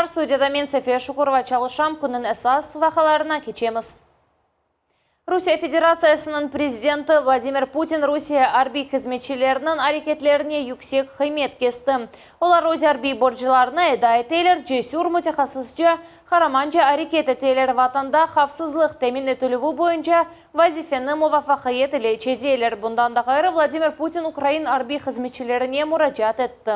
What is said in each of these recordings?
dostlar, studiyada men Sefiye Şukurova çalışam, künniñ esas vaqialarına keçemiz. Rusiye Federatsiyasınıñ prezidenti Vladimir Putin Rusiye arbiy hızmetçileriniñ areketlerine yüksek qıymet kesti. Olar öz arbiy borclarını eda eteler, cesür, mütehassısca, qaramanca areket eteler, Vatanda havfsızlıq temin etilüvi boyunca vazifeni muvafaqiyet ile çezeler. Bundan da ğayrı, Vladimir Putin ukrain arbiy hızmetçilerine muracaat etti.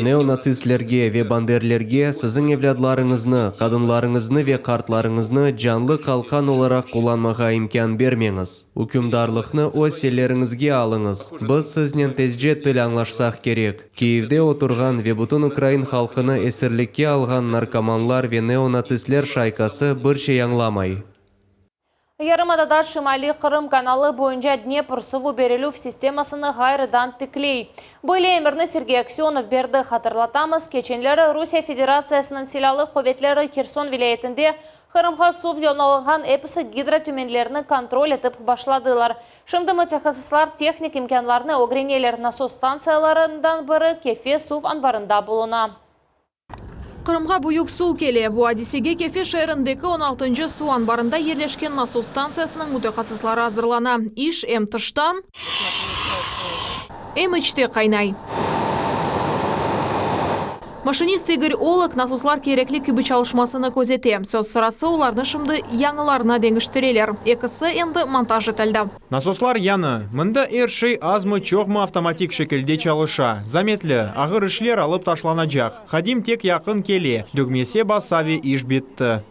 Neonatsistlerge ve banderlerge siziñ evlâdlarıñıznı, qadınlarıñıznı ve qartlarıñıznı canlı qalqan olaraq qullanmağa imkân bermeñiz. Ükümdarlıqnı öz elleriñizge alıñız. Biz siznen tezce til añlaşsaq kerek. Kiyevde oturğan ve bütün ukrain halqını esirlikke alğan narkomanlar ve neonatsistler şaykası bir şey añlamay. Yarımadada Şimaliy Qırım kanalı boyunca Dnepr suvu berilüv sistemasını ğayrıdan tikley. Böyle emirni Sergey Aksönov berdi. Hatırlatamız, keçenleri Rusiye Federatsiyasınıñ Silâlı quvetleri Herson vilâyetinde Qırımğa suv yollanılğan episi gidrotümenlerni kontrol etip başladılar. Şimdi mütehassıslar tehnik imkânlarnı ögreneler, nasos stantsiyalarından biri Kefe suv anbarında buluna. Qırımğa büyük suv kele. Bu adisege Kefe şeerindeki on altıncı suv anbarında yerleşken nasos stantsiyasınıñ mütehassısları azırlana. İş em tıştan, em içte qaynay. Maşinist İgor Olok nasoslar kerekli kibi çalışmasını közete. Söz sırası, olarnı şimdi yañılarına deñiştireler. Ekisi endi montaj etildi. Nasoslar yañı. Mında er şey azmı-çoqmı avtomatik şekilde çalışa. Zametli, ağır işler alıp taşlanacaq. Hadim tek yaqın kele, dögmese basa ve iş bitti.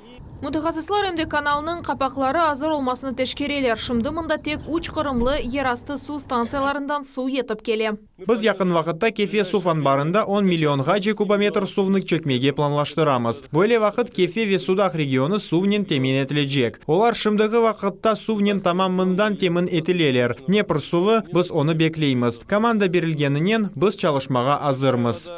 Mütehassıslar em de kanalnıñ qapaqları azır olmasını teşkereler. Şimdi mında tek üç qırımlı yerastı suv stantsiyalarından suv yetip kele. Biz yaqın vaqıtta Kefe suv anbarında on millionğace kubometr suvnı çekmege planlaştıramız. Böyle vaqıt Kefe ve Sudaq regionı suvnen temin etilecek. Olar şimdiki vaqıtta suvnen tamamından temin etileler. Dnepr suvı, biz onı bekleymiz. Komanda berilgeninen, biz çalışmağa azırmız.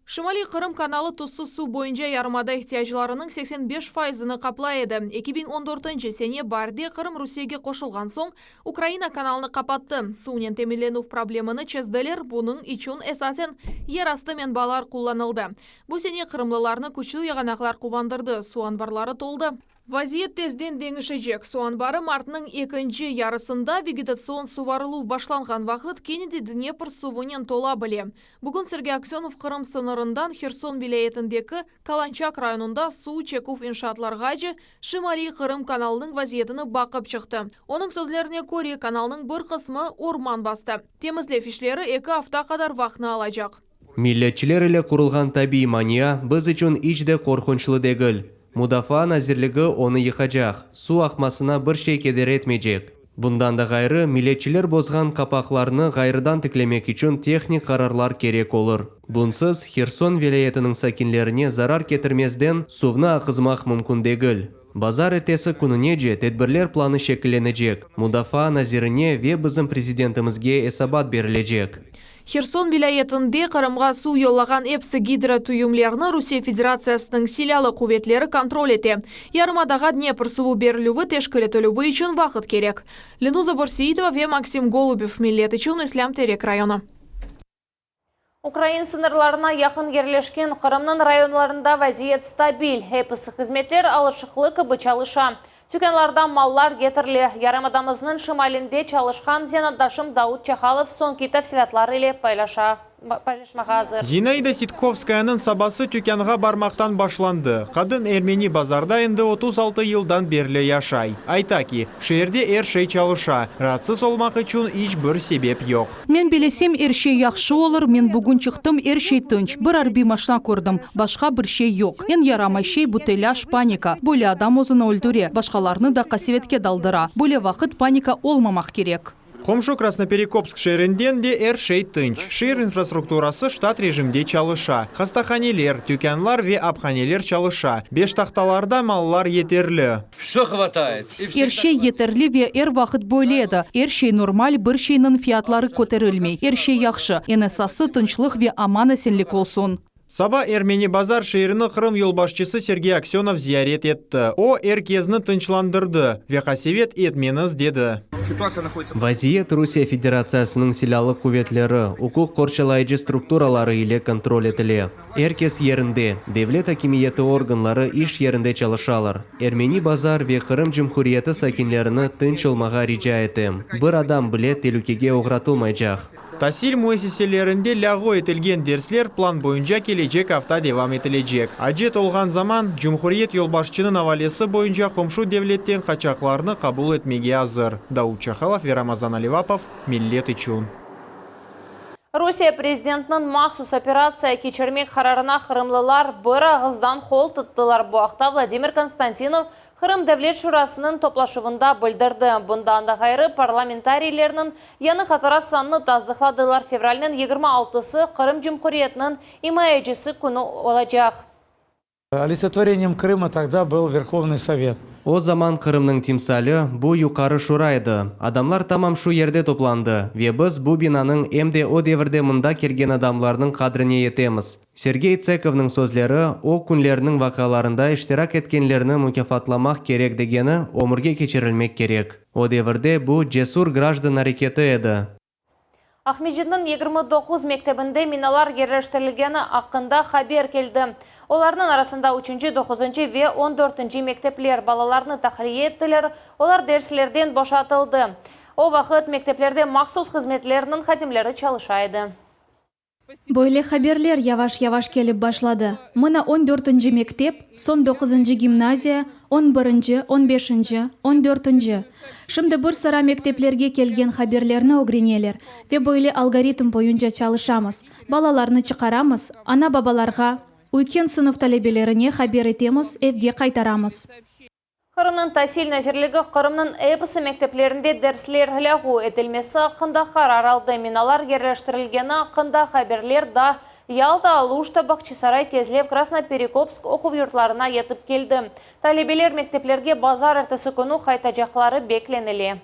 Şimaliy Qırım kanalı tuzsuz suv boyunca yarımada ihtiyaclarınıñ 85 faizini qaplay edi. 2014 sene baarde Qırım Rusiyege qoşulğan soñ, Ukraina kanalnı qapattı. Suvnen teminlenüv problemini çezdiler, bunıñ içün esasen yerastı menbalar qullanıldı. Bu sene qırımlılarnı küçlü yağanaqlar quvandırdı, suv anbarları toldı. Vaziyet tezden deñişecek. Suv anbarı martnıñ ekinci yarısında vegetatsion suvarıluv başlanğan vaqıt kene de Dnepr suvunen tola bile. Bugün Sergey Aksönov Qırım sıñırından Herson vilâyetindeki Kalançak rayonında suv çeküv inşaatlarğace Şimaliy Qırım kanalınıñ vaziyetini baqıp çıqtı. Onıñ sözlerine köre, kanalnıñ bir qısmı orman bastı. Temizlev işleri eki afta qadar vaqtnı alacaq. Milletçiler ile qurulğan tabiiy mania biz içün iç de qorqunçlı degil. Mudafaa nazirligi onı yıqacaq, suv aqmasına bir şey keder etmeycek. Bundan da ğayrı, milletçiler bozğan qapaqlarnı ğayrıdan tiklemek içün tehnik qararlar kerek olur. Bunsız, Herson vilâyetiniñ sakinlerine zarar ketirmezden suvnı aqızmaq mümkün degil. Bazar ertesi kününece tedbirler planı şekillenecek, Mudafaa nazirine ve bizim prezidentimizge esabat berilecek. Herson vilâyetinde Qırımğa suv yollağan epsi gidrotüyümlerni Rusiye Federatsiyasınıñ Silâlı quvetleri kontrol ete. Yarımadağa Dnepr suvu berilüvi teşkil etilüvi içün vaqıt kerek. Lenuza Borseitova ve Maksim Golubev, Millet içün, İslâm Terek rayonı. Ukrain sıñırlarına yaqın yerleşken Qırımnıñ rayonlarında vaziyet stabil, episi hızmetler alışıqlı kibi çalışa. Tükânlarda mallar ketirile. Yarımadamıznıñ şimalinde çalışqan zenaatdaşım Daud Çahalov soñki tafsilâtlar ile paylaşa paylaşmağa azır. Zinaida Sitkovskayanıñ sabası tükânğa barmaqtan başlandı. Qadın Ermeni Bazarda endi 36 yıldan berli yaşay. Ayta ki, şeerde er şey çalışa, raatsız olmaq içün iç bir sebep yoq. Men bilesem, er şey yahşı olur, men bugün çıqtım, er şey tınç, bir arbiy maşna kördim, başqa bir şey yoq. Eñ yaramay şey bu telâş, panika. Böyle adam özüni öldüre, başqalarnı da qasevetke daldıra. Böyle vaqıt panika olmamaq kerek. Qomşu Krasnoperekopsk şeerinden de er şey tınç. Şeer infrastrukturası ştat rejimde çalışa. Hastahaneler, tükânlar ve aphaneler çalışa. Beştahtalarda mallar yeterli. Er şey yeterli ve er vaqıt böyle edi. Er şey normal, bir şeyniñ fiyatları köterilmey. Er şey yahşı. Eñ esası, tınçlıq ve aman-esenlik olsun. Saba Ermeni Bazar şeerini Qırım yolbaşçısı Sergey Aksönov ziyaret etti. O, er kezni tınçlandırdı ve qasevet etmeñiz, dedi. Vaziyet Rusiye Federatsiyasınıñ Silâlı quvetleri, uquq qorçalayıcı strukturaları ile kontrol etile. Er kes yerinde, devlet akimiyeti organları iş yerinde çalışalar. Ermeni Bazar ve Qırım Cumhuriyeti sakinlerini tınç olmağa rica etem. Bir adam bile telükege oğratılmaycaq. Tasil müessiselerinde lâğu etilgen dersler plan boyunca kelecek afta devam etilecek. Acet olğan zaman, cumhuriyet yolbaşçınıñ avalesi boyunca qomşu devletten qaçaqlarnı qabul etmege azır. Daud Çahalov ve Ramazan Alivapov, Millet içün. Rusiye prezidentiniñ mahsus operatsiya keçirmek qararına qırımlılar bir ağızdan qol tuttılar. Bu aqta Vladimir Konstantinov Qırım Devlet Şurasınıñ toplaşuvında bildirdi. Bundan da ğayrı, parlamentariylerniñ yañı hatıra sanını tasdıqladılar, fevralniñ 26-sı Qırım Cumhuriyetiniñ imayecisi künü olacaq. Олицетворением Крыма тогда был Верховный Совет. O zaman Qırımnıñ timsali bu Yuqarı Şura edi. Adamlar tamam şu yerde toplandı, ve biz bu binanıñ em de o devirde mında kelgen adamlarnıñ qadrine yetemiz. Sergey Tsekovnıñ sözleri, o künlerniñ vaqialarında iştirak etkenlerni mukâfatlamaq kerek degeni ömürge keçirilmek kerek. O devirde bu cesur grajdan areketi edi. Aqmescitniñ 29 mektebinde minalar yerleştirilgeni aqqında haber keldi. Olarnıñ arasında üçünci, doquzıncı ve on dörtünci mektepler. Balalarnı tahliye ettiler, olar derslerden boşatıldı. O vaqıt mekteplerde mahsus hızmetlerniñ hadimleri çalışa edi. Böyle haberler yavaş-yavaş kelip başladı. Mına on dörtünci mektep, soñ doquzıncı gimnaziya, on birinci, on beşinci, on dörtünci. Şimdi bir sıra mekteplerge kelgen haberlerni ögreneler ve böyle algoritm boyunca çalışamız, balalarnı çıqaramız, ana-babalarğa, üyken sınıf talebelerine haber etemiz, evge qaytaramız. Qırımnıñ Tasil nazirligi Qırımnıñ episi mekteplerinde dersler lâğu etilmesi aqqında qarar aldı. Minalar yerleştirilgeni aqqında haberler da Yalta, Aluşta, Bağçasaray, Kezlev, Krasnoperekopsk oquv yurtlarına yetip keldi. Talebeler mekteplerge bazarertesi künü qaytacaqları beklenile.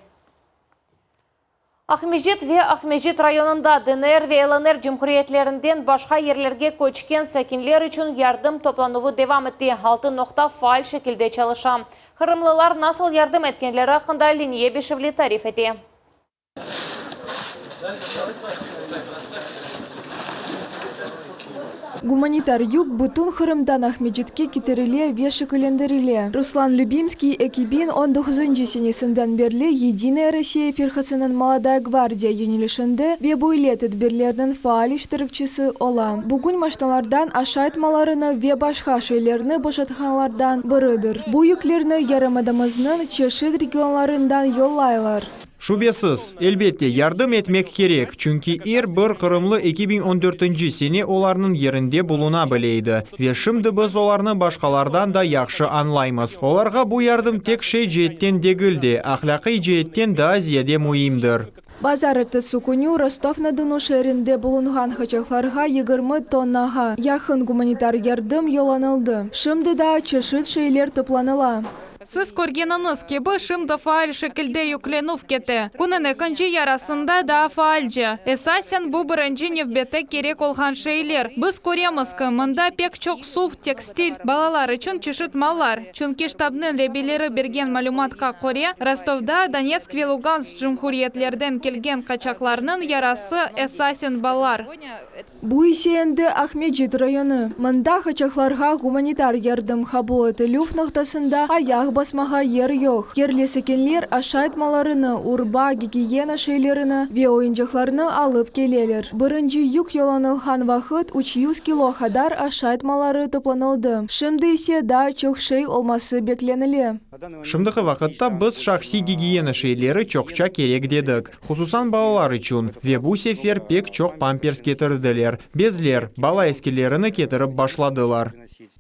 Aqmescit ve Aqmescit rayonında DNR ve LNR cumhuriyetlerinden başqa yerlerge köçken sakinler içün yardım toplanuvı devam ete. Altı noqta faal şekilde çalışa. Qırımlılar nasıl yardım etkenleri aqqında Leniye Beşevli tarif ete. Gumanitar yük bütün Qırımdan Aqmescitke ketirile ve şekillendirile. Ruslan Lübimskiy 2019 senesinden berli Yedinaya Rossiya firqasınıñ Molodaya gvardiya yönelişinde ve böyle tedbirlerniñ faal iştirakçisi ola. Bugün maşnalardan aşayt mallarını ve başqa şeylerni boşatqanlardan biridir. Bu yüklerni yarımadamıznıñ çeşit regionlarından yollaylar. Şübesiz, elbette, yardım etmek kerek, çünki er bir qırımlı 2014 sene olarnıñ yerinde buluna bile edi. Ve şimdi biz olarnı başqalardan da yahşı añlaymız. Olarğa bu yardım tek şey ceetten degil de, ahlâqiy ceetten daa ziyade müimdir. Bazarertesi künü Rostov-na-Donu şeerinde bulunğan qaçaqlarğa 20 tonnağa yaqın gumanitar yardım yollanıldı. Şimdi daa çeşit şeyler toplanıla. Siz körgeniñiz kibi, şimdi faal şekilde yüklenüv kete. Künniñ ekinci yarısında daa faalce. Esasen, bu birinci nevbette kerek olğan şeyler. Biz köremiz ki, mında pek çoq suv, tekstil, balalar içün çeşit mallar. Çünki ştabnıñ reberleri bergen malümatqa köre, Rostovda Donetsk ve Lugansk cumhuriyetlerden kelgen qaçaqlarnıñ yarısı esasen balalar. Bu ise endi Aqmescit rayonı. Mında qaçaqlarğa gumanitar yardım qabul etilüv noqtasında ayaq basmağa yer yoq. Yerli sakinler aşayt mallarını, urba, gigiyena şeylerini ve oyuncaqlarnı alıp keleler. Birinci yük yollanılğan vaqıt 300 kilo qadar aşayt malları toplanıldı. Şimdi ise daa çoq şey olması beklenile. Şimdiki vaqıtta biz şahsiy gigiyena şeyleri çoqça kerek dedik, hususan balalar içün, ve bu sefer pek çoq pampers ketirdiler, bezler, bala eskilerini ketirip başladılar.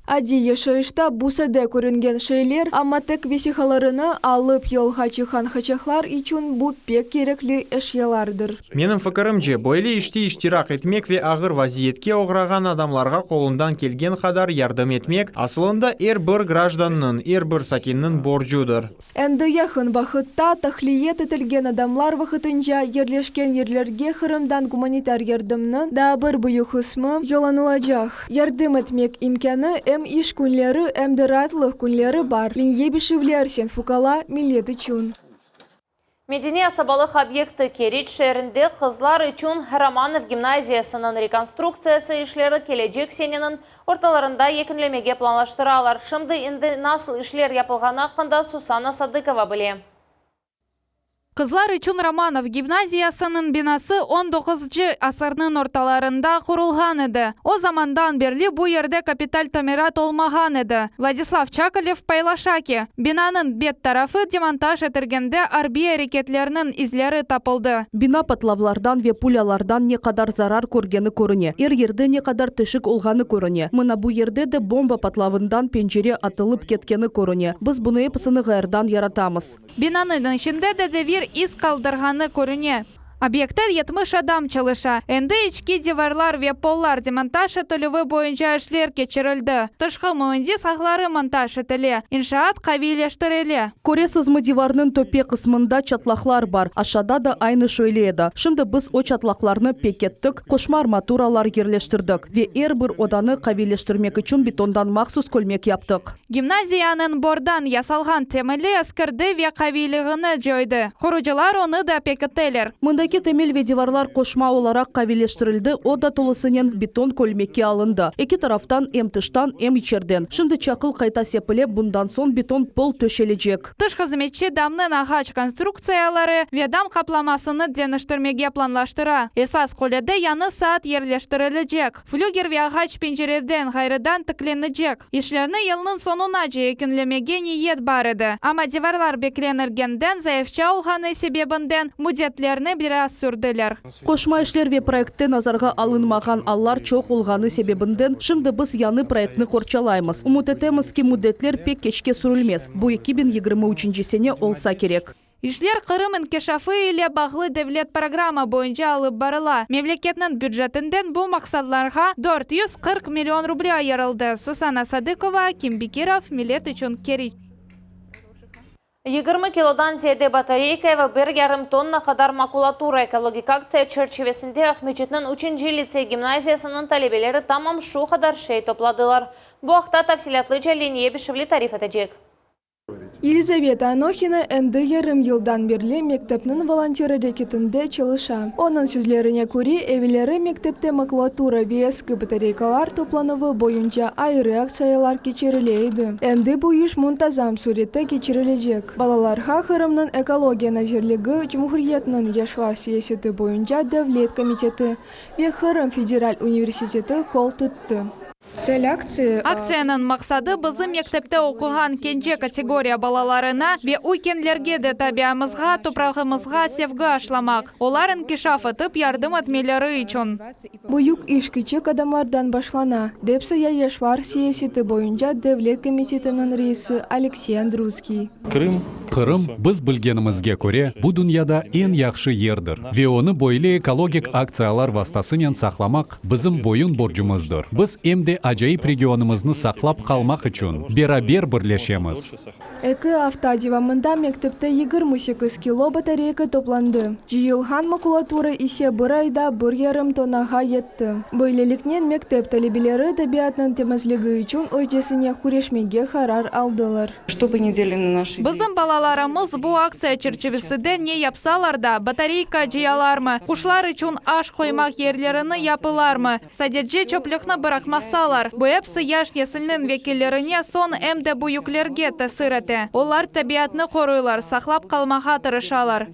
Adiy yaşayışta bu sade körüngen şeyler, amma tek vesiqalarını alıp yolğa çıqqan qaçaqlar içün bu pek kerekli eşyalardır. Menim fikirimce, böyle işte iştirak etmek ve ağır vaziyetke oğrağan adamlarğa qolundan kelgen qadar yardım etmek, asılında er bir grajdannıñ, er bir sakinniñ borcudır. Endi yaqın vaqıtta tahliye etilgen adamlar vaqtınca yerleşken yerlerge Qırımdan gumanitar yardımnıñ daa bir büyük qısmı yollanılacaq. Yardım etmek imkânı em iş künleri, em de raatlıq künleri bar. Leniye Beşevli, Arsen Fukala, Millet içün. Medeniy asabalıq obyekti Keriç şeerinde qızlar içün Romanov gimnaziyasınıñ rekonstruktsiyası işleri kelecek seneniñ ortalarında yekünlemege planlaştıralar. Şimdi endi nasıl işler yapılğanı aqqında Susanna Sadıkova bile. Qızlar içün Romanov gimnaziyasınıñ binası on doquzıncı asırnıñ ortalarında qurulğan edi. O zamandan berli bu yerde kapital tamirat olmağan edi. Vladislav Çakalev paylaşa ki, binanıñ bet tarafı demontaj etilgende arbiy areketlerniñ izleri tapıldı. Bina patlavlardan ve pulâlardan ne qadar zarar körgeni körüne, er yerde ne qadar teşik olğanı körüne. Mına bu yerde de bomba patlavından pencere atılıp ketkeni körüne. Biz bunı episini ğayırdan yaratamız. Binanıñ içinde de devir iz qaldırğanı körüne. Obyektte 70 adam çalışa. Endi içki divarlar ve pollar demontaj etilüvi boyunca işler keçirildi. Tışqı müendis ağları montaj etile, inşaat qaviyleştirile. Köresizmi, divarnıñ töpe qısmında çatlaqlar bar, aşağıda da aynı şöyle edi. Şimdi biz o çatlaqlarnı pekittik, qoşma armaturalar yerleştirdik ve er bir odanı qaviyleştirmek içün betondan mahsus kölmek yaptıq. Gimnaziyanıñ bordan yasalğan temeli eskirdi ve qaviyliğini coydı. Qurucılar onı da pekiteler. Mındaki temel ve divarlar qoşma olaraq qaviyleştirildi, o da tolusınen beton kölmekke alındı, eki taraftan, em tıştan, em içerden. Şimdi çaqıl qayta sepile, bundan soñ beton pol töşelecek. Tış hızmetçi damnıñ ağaç konstruktsiyaları ve dam qaplamasını deñiştirmege planlaştıra. Esas qulede yañı saat yerleştirilecek. Flüger ve ağaç pencereden ğayrıdan tiklenecek. İşlerni yılnıñ soñunace yekünlemege niyet bar edi, amma divarlar beklenilgenden zayıfça olğanı sebebinden müddetlerni biraz sürdiler. Qoşma işler ve proyektte nazarğa alınmağan allar çoq olğanı sebebinden şimdi biz yañı proyektni qorçalaymız. Ümüt etemiz ki, müddetler pek keçke sürülmez, bu 2023 sene olsa kerek. İşler Qırım inkişafı ile bağlı devlet programma boyunca alıp barıla. Memleketniñ bücetinden bu maqsadlarğa 440 million ruble ayırıldı. Susanna Sadıkova, Akim Bekirov, Millet içün Keriç. 20 kilodan ziyade batareyka ve bir yarım tonna qadar makulatura ekologik aktsiya çerçivesinde Aqmescitniñ üçünci litsey-gimnaziyasınıñ talebeleri tamam şu qadar şey topladılar. Bu aqta tafsilâtlıca Leniye Bişevli tarif etecek. Yelizaveta Anohina endi yarım yıldan berli mektepniñ volontör areketinde çalışa. Onıñ sözlerine köre, evelleri mektepte makulatura ve eski batareykalar toplanuvı boyunca ayrı aktsiyalar keçirile edi. Endi bu iş muntazam sürette keçirilecek. Balalarğa Qırımnıñ Ekologiya nazirligi, Cumhuriyetniñ yaşlar siyaseti boyunca devlet komiteti ve Qırım federal universiteti qol tuttı. Tsel aktsii. Aktsiyanıñ maqsadı, bizim mektepte oquğan kence kategoriya balalarına ve üykenlerge de tabiamızğa, toprağımızğa sevgi aşlamaq, olar inkişaf etip yardım etmeleri içün. Büyük iş kiçik adamlardan başlana, dep saya Yaşlar siyaseti boyunca devlet komitetiniñ reisi Aleksey Andrutskiy. Qırım, biz bilgenimizge köre, bu dünyada eñ yahşı yerdir ve onı böyle ekologik aktsiyalar vastasınen saqlamaq bizim boyun borcumızdır. Biz em de acayip regionımıznı saqlap qalmaq içün beraber birleşemiz. Eki afta devamında mektepte 28 kilo batareyka toplandı. Cıyılğan makulatura ise bir ayda bir yarım tonnağa yetti. Böyleliknen, mektep talebeleri tabiatnıñ temizligi içün özcesine küreşmege qarar aldılar. Bizim balalarımız bu aktsiya çerçiviside ne yapsalar da, batareyka cıyalarmı, quşlar içün aş qoymaq yerlerini yapılarmı, sadece çöplükni bıraqmasalar, bu episi yaş nesilniñ vekillerine, soñ em de büyüklerge tesir ete. Olar tabiatnı qoruylar, saqlap qalmağa tırışalar.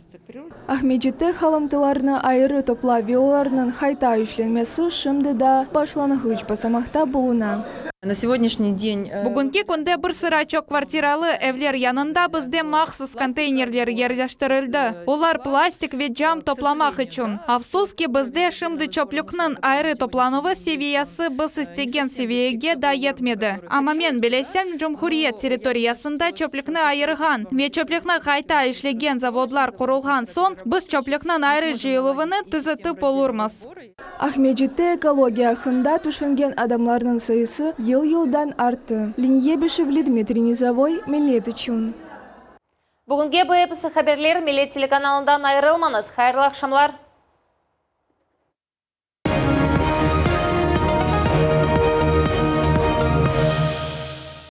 Aqmescitte qalımtılarnı ayrı toplav ve olarnıñ qayta işlenmesi şimdi daa başlanğıç basamaqta buluna. Na segodnyashniy den. Bugünki künde bir sıra çoqkvartiralı evler yanında bizde mahsus konteynerler yerleştirildi, olar plastik ve cam toplamaq içün. Afsus ki, bizde şimdi çöplükniñ ayrı toplanuvı seviyesi biz istegen seviyege daa yetmedi. Amma men bilesem, cumhuriyet territoriyasında çöplükni ayırğan ve çöplükni qayta işlegen zavodlar qurulğan soñ, biz çöplükniñ ayrı cıyıluvını tüzetip olurmız. Aqmescitte ekologiya aqqında tüşüngen adamlarnıñ sayısı yıl-yıldan arttı. Leniye Beşevli, Dmitriy Nizovoy, Millet içün. Bugünge bu episi haberler, Millet telekanalından ayırılmañız. Hayırlı aqşamlar!